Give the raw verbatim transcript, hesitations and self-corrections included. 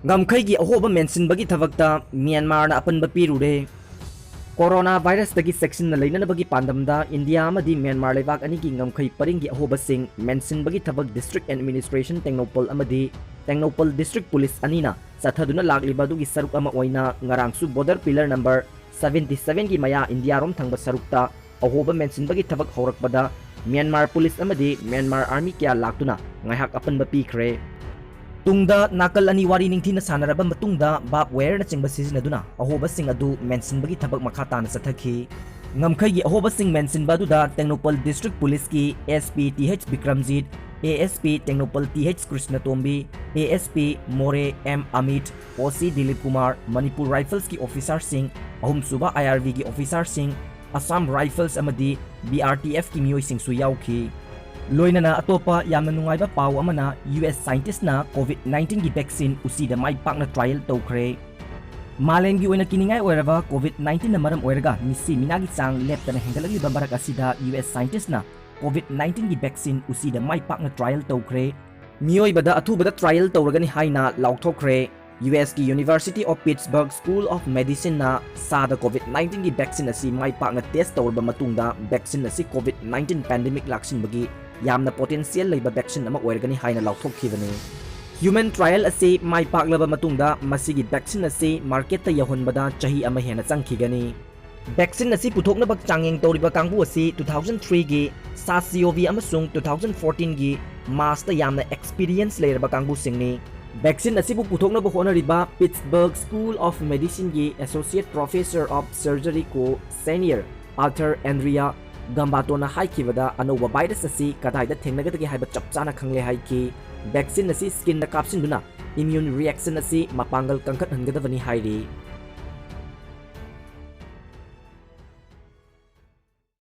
ꯉꯝꯈꯩꯒꯤ ꯑꯍꯣꯕ ꯃꯦꯟꯁꯤꯟꯕꯒꯤ ꯊꯕꯛꯇ ꯃ꯭ꯌꯥꯟꯃꯥꯔꯅ ꯑꯄꯟꯕ ꯄꯤꯔꯨꯔꯦ꯫ ꯀꯣꯔꯣꯅꯥ ꯚꯥꯏꯔꯁꯇꯒꯤ ꯆꯦꯛꯁꯤꯟꯅ ꯂꯩꯅꯅꯕꯒꯤ ꯄꯥꯟꯗꯝꯗ ꯏꯟꯗꯤꯌꯥ ꯑꯃꯗꯤ ꯃ꯭ꯌꯥꯟꯃꯥꯔ ꯂꯩꯕꯥꯛ ꯑꯅꯤꯒꯤ ꯉꯝꯈꯩ ꯄꯔꯤꯡꯒꯤ ꯑꯍꯣꯕꯁꯤꯡ ꯃꯦꯟꯁꯤꯟꯕꯒꯤ ꯊꯕꯛ ꯗꯤꯁꯇ꯭ꯔꯤꯛ ꯑꯦꯗꯃꯤꯅꯤꯁꯇ꯭ꯔꯦꯁꯟ ꯇꯦꯡꯅꯧꯄꯜ ꯑꯃꯗꯤ ꯇꯦꯡꯅꯧꯄꯜ ꯗꯤꯁꯇ꯭ꯔꯤꯛ ꯄꯨꯂꯤꯁ ꯑꯅꯤꯅ ꯆꯠꯊꯗꯨꯅ ꯂꯥꯛꯂꯤꯕ ꯑꯗꯨꯒꯤ ꯁꯔꯨꯛ ꯑꯃ ꯑꯣꯏꯅ ꯉꯔꯥꯡꯁꯨ ꯕꯣꯔꯗꯔ ꯄꯤꯂꯔ ꯅꯝꯕꯔ ꯁꯚꯦꯟꯇꯤ ꯁꯚꯦꯟꯒꯤ ꯃꯌꯥ ꯏꯟꯗꯤꯌꯥꯔꯣꯝ ꯊꯪꯕ ꯁꯔꯨꯛꯇ ꯑꯍꯣꯕ ꯃꯦꯟꯁꯤꯟꯕꯒꯤ ꯊꯕꯛ ꯍꯧꯔꯛꯄꯗ ꯃ꯭ꯌꯥꯟꯃꯥꯔ ꯄꯨꯂꯤꯁ ꯑꯃꯗꯤ ꯃ꯭ꯌꯥꯟꯃꯥꯔ ꯑꯥꯔꯃꯤ ꯀꯌꯥ ꯂꯥꯛꯇꯨꯅ ꯉꯥꯏꯍꯥꯛ ꯑꯄꯟꯕ ꯄꯤꯈ꯭ꯔꯦ꯫ ꯇꯨꯡꯗ ꯅꯥꯀꯜ ꯑꯅꯤ ꯋꯥꯔꯤ ꯅꯤꯡꯊꯤꯅ ꯁꯥꯟꯅꯔꯕ ꯃꯇꯨꯡꯗ ꯕꯥꯔꯕ ꯋꯥꯌꯔꯅꯆꯤꯡꯕ ꯁꯤꯖꯤꯟꯅꯗꯨꯅ ꯑꯍꯣꯕꯁꯤꯡ ꯑꯗꯨ ꯃꯦꯟꯁꯤꯟꯕꯒꯤ ꯊꯕꯛ ꯃꯈꯥ ꯇꯥꯅ ꯆꯠꯊꯈꯤ꯫ ꯉꯝꯈꯩꯒꯤ ꯑꯍꯣꯕꯁꯤꯡ ꯃꯦꯟꯁꯤꯟꯕ ꯑꯗꯨꯗ ꯇꯦꯡꯅꯧꯄꯜ ꯗꯤꯁꯇ꯭ꯔꯤꯛ ꯄꯨꯂꯤꯁꯀꯤ S P T H Bikramjit, A S P Tengnoupal T H Krishnatombi, A S P Moreh M Amit, ꯑꯣ ꯁꯤ ꯗꯤꯂꯤꯞ ꯀꯨꯃꯥꯔ, ꯃꯅꯤꯄꯨꯔ ꯔꯥꯏꯐꯜꯁꯀꯤ ꯑꯣꯐꯤꯁꯥꯔꯁꯤꯡ, ꯑꯍꯨꯝꯁꯨꯕ ꯑꯥꯏ ꯑꯥꯔ ꯕꯤꯒꯤ ꯑꯣꯐꯤꯁꯥꯔꯁꯤꯡ, ꯑꯁꯥꯝ ꯔꯥꯏꯐꯜꯁ ꯑꯃꯗꯤ ꯕꯤ ꯑꯥꯔ ꯇꯤ ꯑꯦꯐꯀꯤ ꯃꯤꯑꯣꯏꯁꯤꯡꯁꯨ ꯌꯥꯎꯈꯤ꯫ ꯂꯣꯏꯅꯅ ꯑꯇꯣꯞꯄ ꯌꯥꯝꯅ ꯅꯨꯡꯉꯥꯏꯕ ꯄꯥꯎ ꯑꯃꯅ, ꯌꯨ ꯑꯦꯁ ꯁꯥꯏꯟꯇꯤꯁ꯭ꯠꯅ ꯀꯣꯚꯤꯗ ꯅꯥꯏꯟꯇꯤꯟꯒꯤ ꯚꯦꯛꯁꯤꯟ ꯎꯆꯤꯗ ꯃꯥꯏ ꯄꯥꯛꯅ ꯇ꯭ꯔꯥꯏꯌꯦꯜ ꯇꯧꯈ꯭ꯔꯦ꯫ ꯃꯥꯂꯦꯝꯒꯤ ꯑꯣꯏꯅ ꯀꯤꯅꯤꯡꯉꯥꯏ ꯑꯣꯏꯔꯕ ꯀꯣꯚꯤꯗ ꯅꯥꯏꯟꯇꯤꯟꯅ ꯃꯔꯝ ꯑꯣꯏꯔꯒ ꯃꯤꯁꯤ ꯃꯤꯅꯥꯒꯤ ꯆꯥꯡ ꯂꯦꯞꯇꯅ ꯍꯦꯟꯒꯠꯂꯛꯂꯤꯕ ꯃꯔꯛ ꯑꯁꯤꯗ, ꯌꯨ ꯑꯦꯁ ꯁꯥꯏꯟꯇꯤꯁ꯭ꯠꯅ ꯀꯣꯚꯤꯗ ꯅꯥꯏꯟꯇꯤꯟꯒꯤ ꯚꯦꯛꯁꯤꯟ ꯎꯆꯤꯗ ꯃꯥꯏ ꯄꯥꯛꯅ ꯇ꯭ꯔꯥꯏꯌꯦꯜ ꯇꯧꯈ꯭ꯔꯦ꯫ ꯃꯤꯑꯣꯏꯕꯗ ꯑꯊꯨꯕꯗ ꯇ꯭ꯔꯥꯏꯌꯦꯜ ꯇꯧꯔꯒꯅꯤ ꯍꯥꯏꯅ ꯂꯥꯎꯊꯣꯛꯈ꯭ꯔꯦ꯫ ꯌꯨ ꯑꯦꯁꯀꯤ University of Pittsburgh School of Medicineꯅ ꯁꯥꯗ ꯀꯣꯚꯤꯗ ꯅꯥꯏꯟꯇꯤꯟꯒꯤ ꯚꯦꯛꯁꯤꯟ ꯑꯁꯤ ꯃꯥꯏ ꯄꯥꯛꯅ ꯇꯦꯁ꯭ꯠ ꯇꯧꯔꯕ ꯃꯇꯨꯡꯗ, ꯚꯦꯛꯁꯤꯟ ꯑꯁꯤ ꯀꯣꯚꯤꯗ ꯅꯥꯏꯟꯇꯤꯟ ꯄꯦꯟꯗꯦꯃꯤꯛ ꯂꯥꯛꯁꯤꯟꯕꯒꯤ ꯌꯥꯝꯅ ꯄꯣꯇꯦꯟꯁꯤꯌꯦꯜ ꯂꯩꯕ ꯚꯦꯛꯁꯤꯟ ꯑꯃ ꯑꯣꯏꯔꯒꯅꯤ ꯍꯥꯏꯅ ꯂꯥꯎꯊꯣꯛꯈꯤꯕꯅꯤ꯫ ꯍ꯭ꯌꯨꯃꯦꯟ ꯇ꯭ꯔꯥꯏꯌꯦꯜ ꯑꯁꯤ ꯃꯥꯏ ꯄꯥꯛꯂꯕ ꯃꯇꯨꯡꯗ, ꯃꯁꯤꯒꯤ ꯚꯦꯛꯁꯤꯟ ꯑꯁꯤ ꯃꯥꯔꯀꯦꯠꯇ ꯌꯧꯍꯟꯕꯗ ꯆꯍꯤ ꯑꯃ ꯍꯦꯟꯅ ꯆꯪꯈꯤꯒꯅꯤ꯫ ꯚꯦꯛꯁꯤꯟ ꯑꯁꯤ ꯄꯨꯊꯣꯛꯅꯕ ꯆꯥꯡꯌꯦꯡ ꯇꯧꯔꯤꯕ ꯀꯥꯡꯕꯨ ꯑꯁꯤ ꯇꯨ ꯊꯥꯎꯖꯟ ꯊ꯭ꯔꯤꯒꯤ ꯁꯥꯁꯤꯑꯣꯚꯤ ꯑꯃꯁꯨꯡ ꯇꯨ ꯊꯥꯎꯖꯟ ꯐꯣꯔꯇꯤꯟꯒꯤ ꯃꯥꯁꯇ ꯌꯥꯝꯅ ꯑꯦꯛꯁꯄꯤꯔꯤꯌꯦꯟꯁ ꯂꯩꯔꯕ ꯀꯥꯡꯕꯨꯁꯤꯡꯅꯤ꯫ ꯚꯦꯛꯁꯤꯟ ꯑꯁꯤꯕꯨ ꯄꯨꯊꯣꯛꯅꯕ ꯍꯣꯠꯅꯔꯤꯕ Pittsburgh School of Medicineꯒꯤ Associate Professor of Surgery Co-Senior Arthur Andrea Gambato ꯅ ꯍꯥꯏꯈꯤꯕꯗ, ꯑꯅꯧꯕ ꯚꯥꯏꯔꯁ ꯑꯁꯤ ꯀꯗꯥꯏꯗ ꯊꯦꯡꯅꯒꯗꯒꯦ ꯍꯥꯏꯕ ꯆꯞ ꯆꯥꯅ ꯈꯪꯂꯦ ꯍꯥꯏꯈꯤ꯫ ꯚꯦꯛꯁꯤꯟ ꯑꯁꯤ ꯁ꯭ꯀꯤꯟꯗ ꯀꯥꯞꯁꯤꯟꯗꯨꯅ ꯏꯝꯃ꯭ꯌꯨꯟ ꯔꯤꯑꯦꯛꯁꯟ ꯑꯁꯤ ꯃꯄꯥꯡꯒꯜ ꯀꯟꯈꯠꯍꯟꯒꯗꯕꯅꯤ ꯍꯥꯏꯔꯤ꯫